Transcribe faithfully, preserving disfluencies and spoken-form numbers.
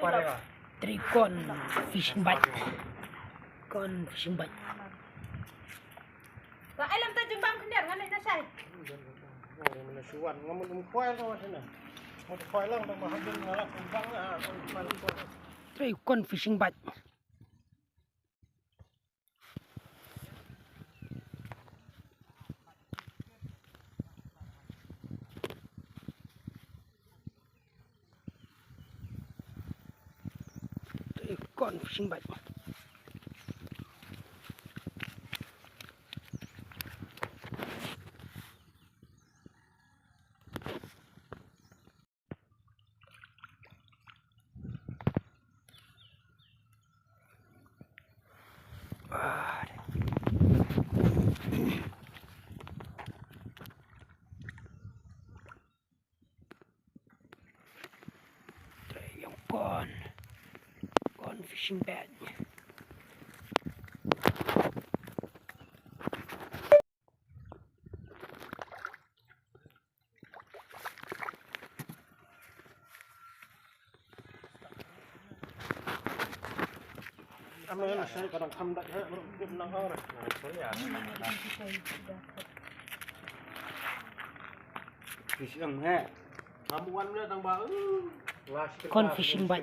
Three corn fishing bait. Corn fishing bait. Ba ai lam ta jembang khyndiat ngan na sai. Three corn fishing bait. Corn fishing bait. Three corn. Corn fishing bait. Corn fishing bait.